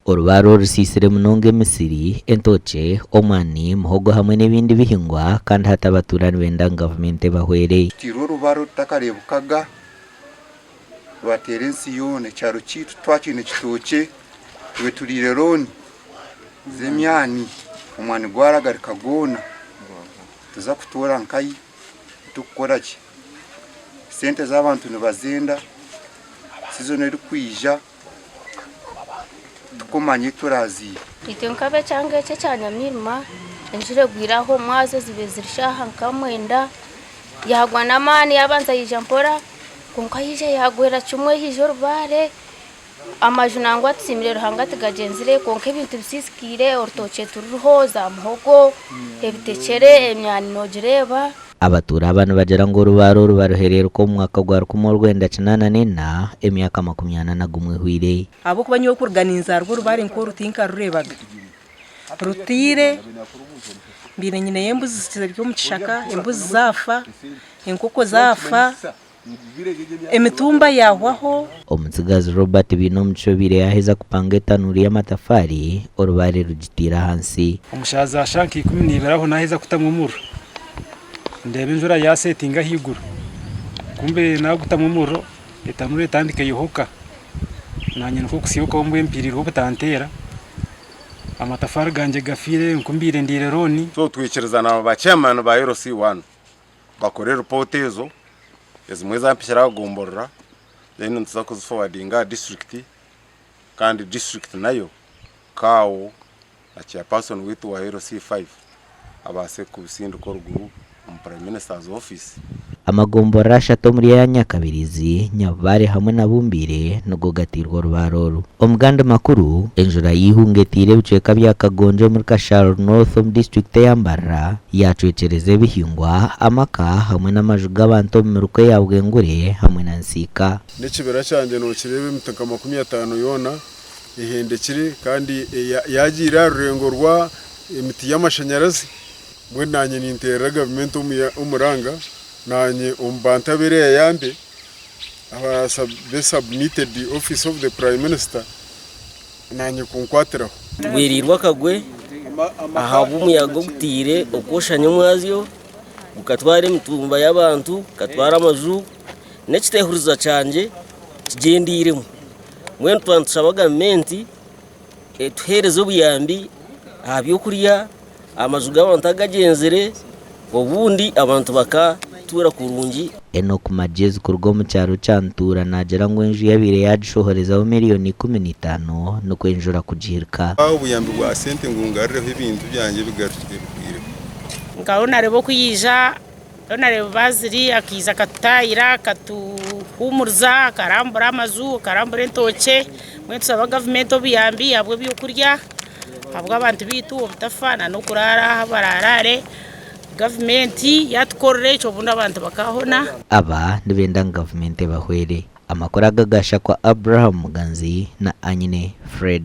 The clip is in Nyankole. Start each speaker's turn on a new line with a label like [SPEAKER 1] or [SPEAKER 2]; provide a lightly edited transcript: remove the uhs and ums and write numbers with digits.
[SPEAKER 1] Orubaare orusiisire munonga emisiri, entookye, omwani, muhogo hamwe n'ebindi bihingwa kandi hati abatuura nibenda ngu gavumenti ebahwere.
[SPEAKER 2] Tutairwe orubare orutakareebukaga rwateera ensi yoona. Ekyaro kyaitu titwakiine kitookye, itwe turiire looni z'emyani, omwani gwaragarika gwona. Nituza kutoora nkahi? Turikukora ki? Sente z'abantu nibazenda, sizoni erikwija. Tikumanya ei turaaziihe.
[SPEAKER 3] Itwe nk'ab'ekyanga eki ekya Nyamwirima, enjura egwire aha omu mwazyo zibaire ziri shaaha nka mwenda, yaagwa n'amaani yaabanza yaija mpora kwonka yaija yaagwera kimwe haija orubaare, amaju nangwa tusiimire Ruhanga tigagyenzire kwonka ebintu bisiisikaire, orutookye tiruriho, za muhogo, ebitekyere, emyani noogireeba.
[SPEAKER 1] Abatuura aba nibagira ngu orubaare oru baruhereeruka omu mwaka gwa 1984, emyaka 41 ehweire.
[SPEAKER 4] Ahabw'okuba nyowe kuruga ninzaarwa orubaare nk'oru tinkarureebaga. Rutaire, mbaire nyineyo embuzi ziri omu kishaka, embuzi zaafa, enkoko zaafa, emitumba yaahwaho.
[SPEAKER 1] Omutsigazi Robert Bainomugisha obaire yaaheza kupanga etanuuru y'amatafaari, orubaare rugiteire ahansi.
[SPEAKER 5] Omu shaaha za shaaha nka 12 aho naaheza kutamu omuriro, ndeeba enjura yaasetinga ahaiguru, kumbe naagutamu omuriro etanuuru etandika eyohoka, naanye nikwo kusyokaho mbwenu mpiirirwe obutanteera, amatafaari gangye gafiire nku mbaire ndiire looni.
[SPEAKER 6] So twikiriza na ba chairman ba LC1 bakore report ezo ezimwe ezampikire aha gomborora then nituza kuzifowadinga aha district kandi district nayo CAO na chairperson waitu wa LC5 abaase kubisindika oruguru omu prime minister's office.
[SPEAKER 1] Amagomborora ashatu omuri aya Nyakabirizi, Nyabubare hamwe na Bumbiire nigo gateirwe orubaare oru. Omu gandi makuru, enjura y'eihunga eteire ebicweka bya Kagonjo omuri Kasharo North omu disiturikiti eya Mbarara yacwekyereza ebihingwa, amaka hamwe n'amaju g'abantu omu miruka eya Bwengure hamwe na Nsiika.
[SPEAKER 7] N'ekibira kyangye nookireeba emiti nka 50 yoona ehendekire kandi yaagiire aha rurengo rwa emiti y'amashanyarazi. Mbwenu naanye ninteerera gavumenti omuranga naanye omu bantu abu erayambe aba be submitted office of the prime minister naanye kunkwatiraho.
[SPEAKER 8] Tugweriirwe akagwe ahabw'omuyaga ogutaire okwosha nyomwazyo gukatwara emitumba y'abantu, gukatwara amaju n'ekiteehuriza kyangye kigyendeiremu. Mbwenu twaba nitushaba gavumenti etuheereze obuyambi aha by'okurya, amaju g'abantu agagyenzire, obundi abantu bakatuura kurungi.
[SPEAKER 1] Enock Magyezi kuruga omu kyaro kya Ntuura naagira ngu enju yabaire yaagishohorezaho miriyoni 15 nikwo enjura kugihirika.
[SPEAKER 7] Obuyambi bwa sente ngu ngarureho ebintu byangye ebigwireho.
[SPEAKER 9] Nka Honarebo ku yaija, Honarebo Bazili akaija akatutaayira akatuhuumuriza, akarambura amaju, akarambura entookye. Mbwenu tusaba gavumenti obuyambi ahabw'ebyokurya, ahabw'abantu baitu obutafa n'okuraara ahu baraaraare. Gavumenti yaatukorera ekyo obundi abantu bakaahona.
[SPEAKER 1] Aba nibenda ngu gavumenti ebahwere. Amakuru aga gaashakwa Abraham Muganzi na Anyine Fred.